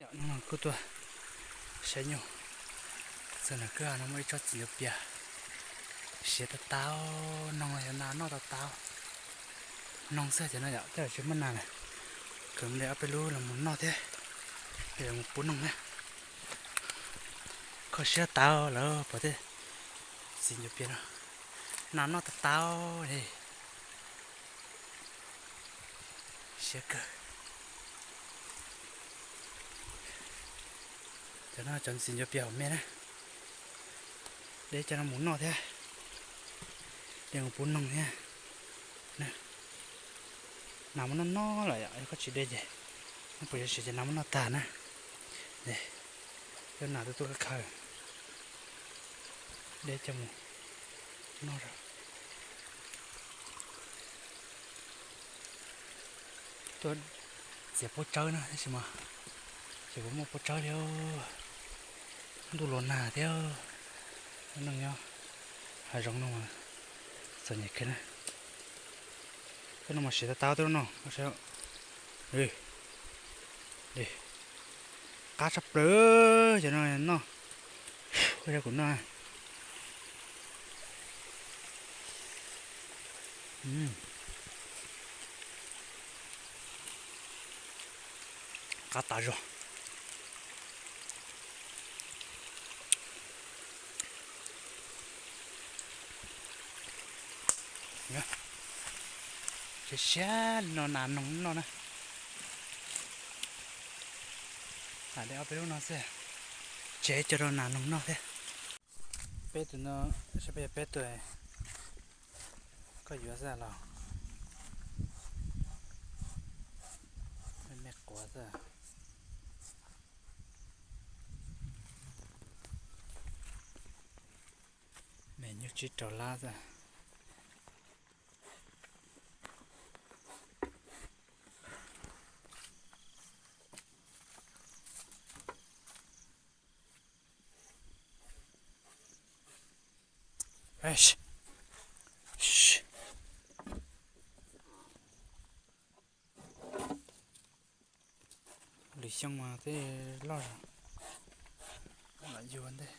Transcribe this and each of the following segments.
Hnub no kuj tuaj saib nyuj, txog nram kwj ha no muaj ib tsob txiv ncuav pias siav tas tas, noog los xyov nas noj tas tas. Noog xwb ces no yom, tej zaum tsis muaj nas lawm, khaws li ob peb lub los mus noj thiab, los mus pub noog thiab. Kho siab tas lawm pom tej txiv ncuav pias no, nas noj tas tas li. Siab kawg. Cov no cov txiv ncuav pias hauv me na, de cov no mus noj thiab, de mus pub noog thiab. Nas muab noj noj lawm yom, yog koj tsis de ces, puas yuav siav ces nas muab noj tag na. Cov nas tuaj tuaj khaws, de coj mus noj. Tuaj txiav pob tsawb na tab sis mas ces kuv muaj pob tsawb li. Ntuj los nag thiab, neeg nyob hav zoov no mas txom nyem kawg na. Tej no mas siav tas tas tej no. Qab tshaj plaws cov no noj. Ua kuv noj. Qab tas zog. Siav siab li no nas noog noj na. Lam de ob peb lub no xwb, tseg coj rau nas noog noj thiab. Peb tus no, saib peb yog peb tus, koj yuav xwb los? Me quav xwb. Me nyuj tsib rau lab xwb. Lwm xyoo mas tej loj zog, lam yug ntej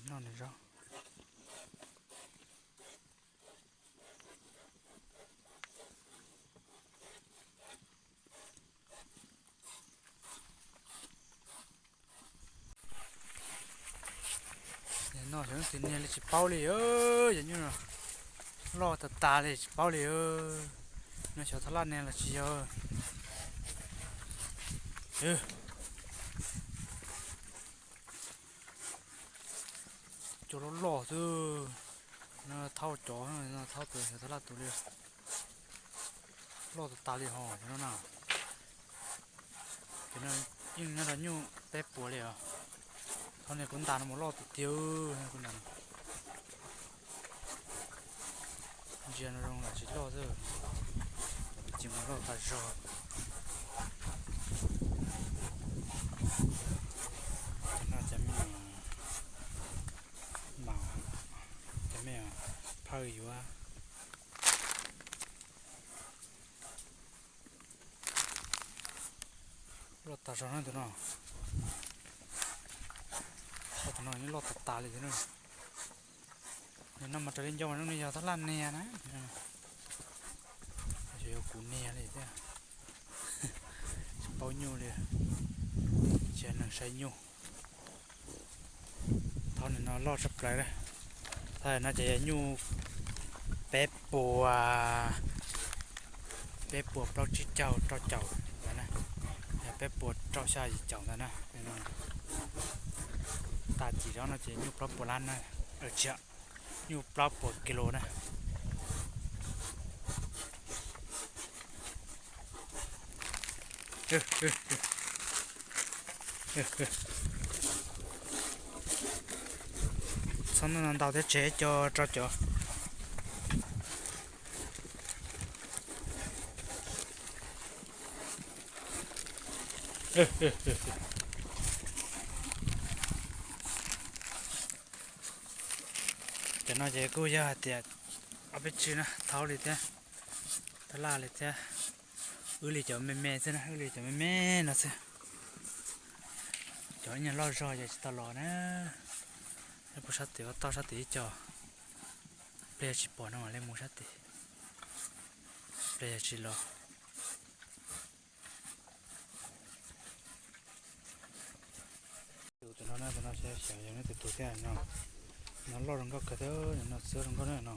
noj nws zaub. Noj xyov twg niag li tsis paub li, yog nyuj loj tas tas li tsis paub li. No xyov thab laj niag los tsis yog. Cov loj loj xwb, no thauj cov, no thauj tus xyov thab laj tus li. Loj tas tas li hos no na. Ces no yeej nyob rau nyuj peb puas li os. Thaum niag kuv ntas no mas loj tiag tiag, kuv ntas no. Ntsia no zoo los tsis loj xwb, ces mas loj tas zog. Cov no cov me, mas cov me phawj yuav. Loj tas zog na tus no. Tus no yeej loj tas tas li thiab na. Nws no mas raws li ncauj mas zoo li yog thab laj niag na. Xyov yog kuv niag li thiab. Tsis paub nyuj li, tsis yog neeg saib nyuj. Thaum nws no loj tshaj plaws. Thaum no ces yog nyuj peb puas, peb puas plaub tsib caug rau caum ntawd na, yog peb puas rau xya yim caum ntawd na. Tas cim zog no ces nyuj plaub puas lab na, tsis, nyuj plaub puas kis lus na. Txhob ntau thiab tseg cov rau cov. Cov no ces kuj yog hais tias ob peb tsig na, thaub li thiab, thab laj li thiab, Wb li cov me me xwb na, wb li cov me me no xwb. Cov nyuag loj zog ces tsis tau los na. Nyob puag sab tim ua toj sab tim ib co. Pliag yog tsis pom no mam li mus sab tim. Pliag yog tsis los. Tus no na, tus no xyov yog neb tus tus thiab no. No loj zoo nkauj kawg thiab, no txiab zoo nkauj na no.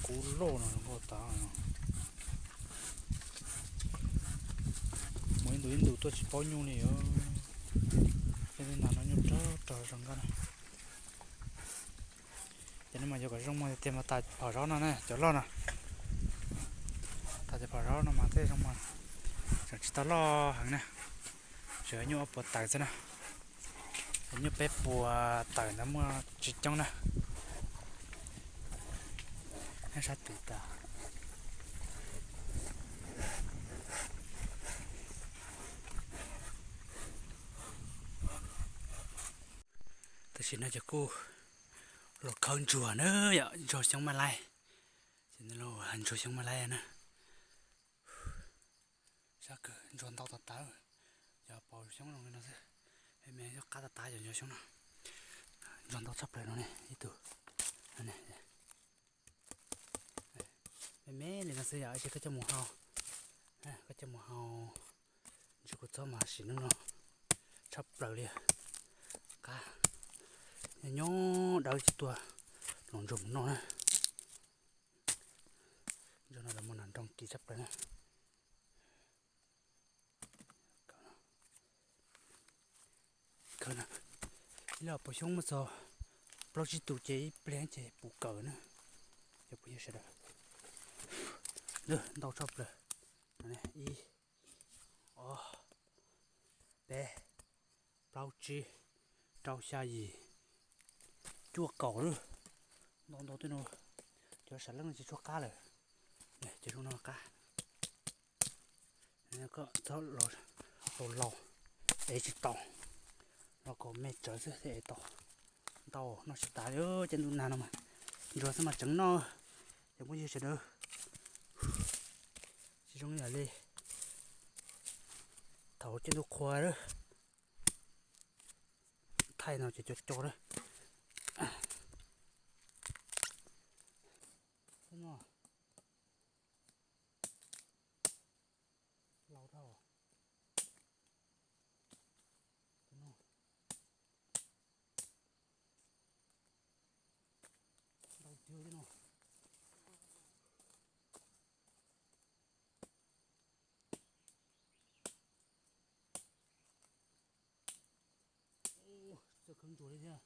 Kub loj no zoo nkauj tas no. Muaj ib ntus ib ntus tuaj tsis paub nyuj li os. Tej tus nas no nyuj rog rog zoo nkauj na. Ces no mas yuav kom zoo mog tiag mas tas phom zaub no na, cov loj no. Tas cov phom zaub no mas tej zoo mog. Tseem tsis tau loj heev na. Tseem nyuj ob puas tawm xwb na. Nyuj peb puas tawm ntawd muaj tsis coob na. Sab tid tas. Tam sim no ces kuj los khawb ntsuag na yom, ntsuag xyoob maj laib. Ces los ntsuag xyoob maj laib na. Sab kawg ntsuag ntau tas tas. Cov paus xyoob zoo li no xwb. Me me cov qab tas tas cov ntsuag xyoob no. Ntsuag ntau tshaj plaws no ne ib tug. Me me li no xwb yom, ib tsam koj coj mus hau, koj coj mus hau, ntshe kuv txhob mas sim neej no tshaj plaws li. Qab nyob nyob dawb tsis tuaj los ntsuag mus noj na. Ntsuag no lawv muaj nas nroo kis tshaj plaws na. Ib los puas xyoob muaj txog plaub tsib tus ces ib pliag ces puv kawm na. Cov phooj ywg sawv daws, ntau tshaj plaws. Ib, ob, peb, plaub tsib, rau xya yim, cuaj kaum lawm. Ntau ntau tej no, cov sam leej no ces tshuav qab lawm. Ces zoo no qab. Koj txhob los laus, ev tsis tau, los kom me tsawv xwb thiaj ev tau. Ntau noj tsis tas li cov ntuj nag no mas, ntsuag xwb mas tseem noj. Cov phooj ywg sawv daws, tsis zoo yam li thaum cov ntuj qhua lawm, thaij no ces co co lawm. Laus dhau. Ntau tiag li no. Txawj khawb ntsuag li thiab.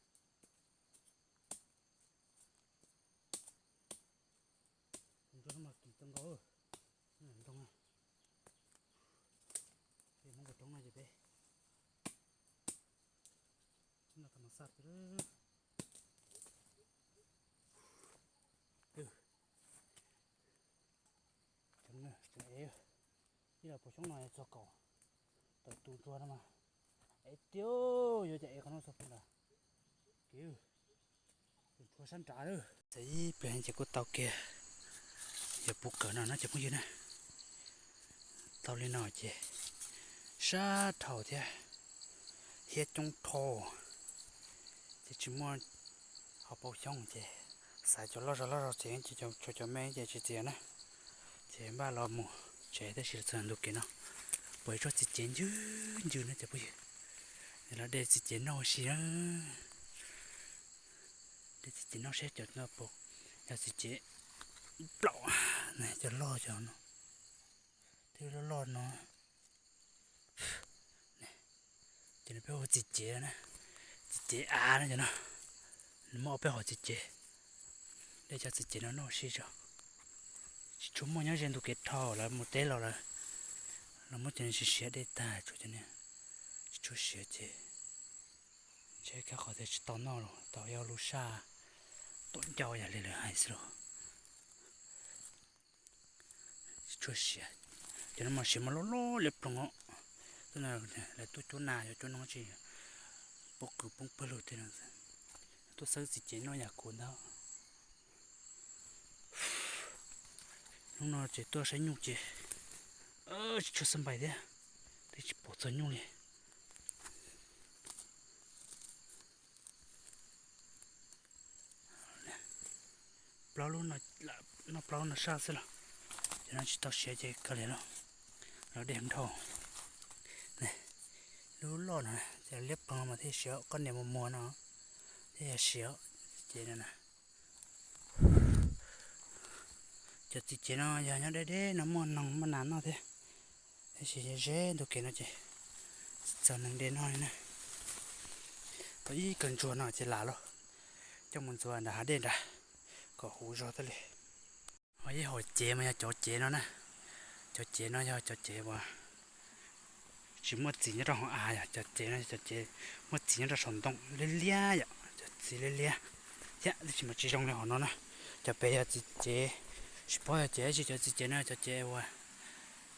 Tus ntsuag no mas kim tau nkaus. Ntoo, peb hmoob kaus roob no ces peb no tau mas xaj tiag. Tseem ev, ib los puas xyoob no txog kaum tawm tus ntsuag no mas, ev tiag, yuav cas ev qhov no txog pem ntawd. Kev ntsuag sab nrad lawm. Txawm ib pliag ces kuj tau kiag, yog puv kawm no na cov phooj ywg na. Tau li no ces sab dhau thiab, hiab coob dhau, ces tsis muaj hauv paus xyoob ces xaiv cov loj zog loj zog txiav, ces cov me ces tsis txiav na. Ces npaj los mus tsev tab sis txog ntu kev no, pom ib tsob txiv cev ncw ncw na cov phooj ywg. Los de txiv cev noj ua si na. De txiv cev noj seb cov no puas yog txiv cev plaum, cov loj cov no, tej loj loj no. Ces nws peb hu txiv cev na, txiv cev av na cov no. Nws muaj ob peb hom txiv cev, de cov txiv cev no noj ua si tso. Tsis tshua muaj nyob ze ntu kev dhau lawv mus teb los lawm, los muab cov niag siav siav de tag tsuas cov niag tsis tshua siav ces ntshe kaj qhov tias tsis tau noj los tau yog lub saj tuam ncauj yam li lawv hais xwb los. Tsis tshua siav, cov no mas siav mas loj loj liab ploog os. Tuaj no lawv tuaj cuab nas yuav cuab noob tsis pob kws poob pawg lug tiag no. Tuaj xawb txiv cev noj yam kuv ntag. Hnub no ces tuaj saib nyuj ces tsis tshua xab npais thiab, twb tsis pom txog nyuj li. Plaub lub no, noj plaub lub no saj xwb los, ces no tsis tau siav ces kawg li los, los dej nrhau. Lub loj no ces liab ploog mas thiaj siav, koj niam mus muag no thiaj yog siav. Ces no na, cov txiv cev no yog nyob deb deb no muaj noog muaj nas noj thiab, tab sis ze ntu kev no ces tsis txog neeg de noj li na. Tau ib kawm ntsuag no ces lam los coj mus ntxuav nram hav dej nrad kom huv zog thiaj li. Ho ib hom cev mas yog cov cev no na, cov cev no yog cov cev uas tsis muaj txiv nyob rau hauv av yom, cov cev no cov cev muaj txiv nyob rau saum ntoo liab liab yom, cov txiv liab liab thiab, tab sis mas tsis zoo li hom no na. Cov pem yog txiv cev, tsis paub yog cev dab tsi, cov txiv cev no cov cev uas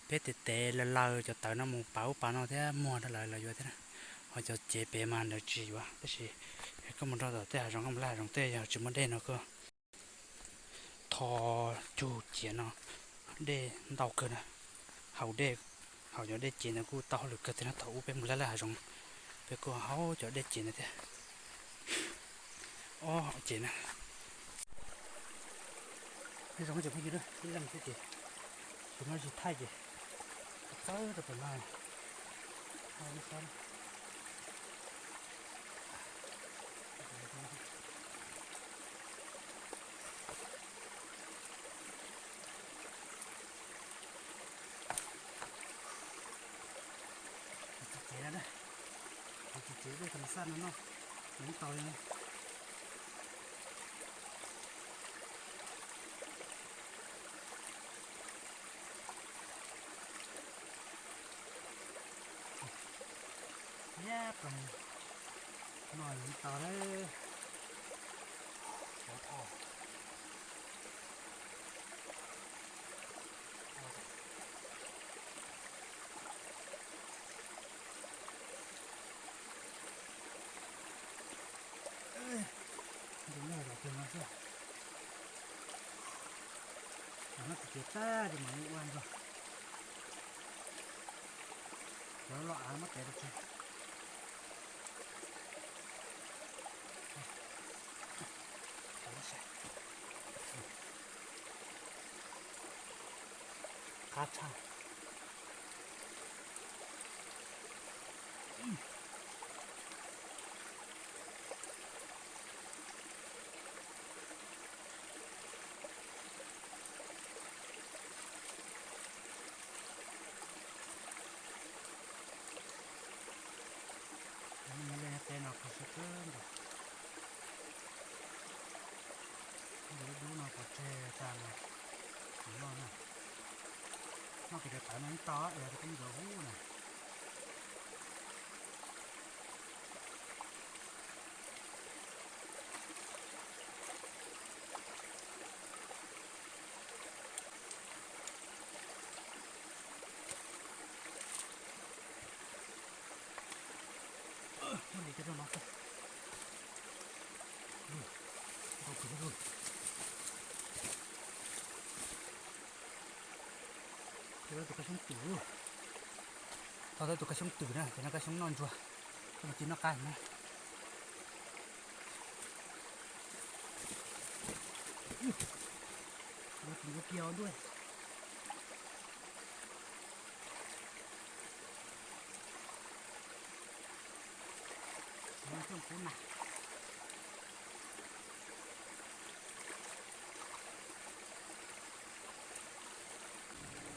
peb tes tes laws laws cov tawv no mus pav ub pav no thiab muag rau lawv, lawv yuav thiab na. Ho cov cev pem mas lawv tsis yuav, tab sis koj mus rau tom tej hav zoov, koj mus laj hav zoov tej yog tsis muaj dej no koj tho cug ciav no, dej ntau kawg na. Haus dej, haus cov dej cev ntawd kuj tau hauj lwm kawg thiab no. Thaum ub peb mus laj laj hav zoov, peb kuj haus cov dej cev ntawd thiab. Ob hom cev na. Nyob zoo cov phooj ywg, ib leeg xwb ces, tus no tsis thaij ces txawb rau pem no. Cov txiv cev no na, cov txiv cev dej thas mas xaj no noj, nws tau li. Yab plas no yog ib tog lawm. Cov thoj. Ntu noj los twg no xwb. Cov no tsis cev tag ces mam li ua ntxuag. Cov los av muab tev rau tsev. Qab tshaj. Nyob li teb no kho siab kawg nkaus. Ntu dub dub no pov tseg tag mas tsis noj na. Noj kiag cov tawv no ib tog es rau koj mus zov hub na. Muab li coj rau no xwb. Ntau kawg li. Thauj tau tus kab xyoob twm, thauj tau tus kab xyoob twm na, ces noj kab xyoob noj ntsuag, koj mus ci noj qab na. Ua tus ntsuag kiag ntuj. Tus no coj kub na.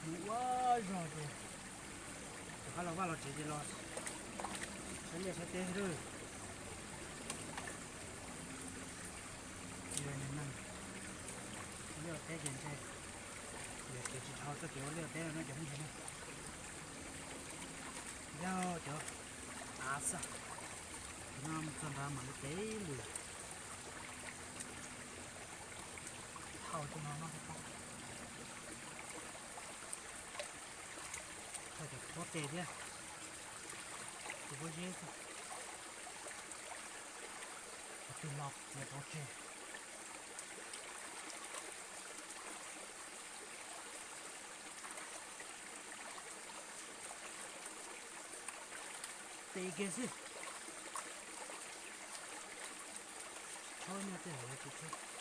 Mus ua zog ces rov qab los vaj los tsev ces los saib liaj saib teb xwb. Ua neeg liaj teb ces ntshe yog kev tsis dhau txoj kev ua liaj teb no cov phooj ywg na. Yog cov av xwb, cov no mus txog ntawd mam li tev lwm. Thauj cov no noj xwb, thauj cov pob tes thiab, cov pob zeb xwb. Qhov twg los txiav pov tseg. tes kiag xwb. Chob nyob tej hauv tsis chob.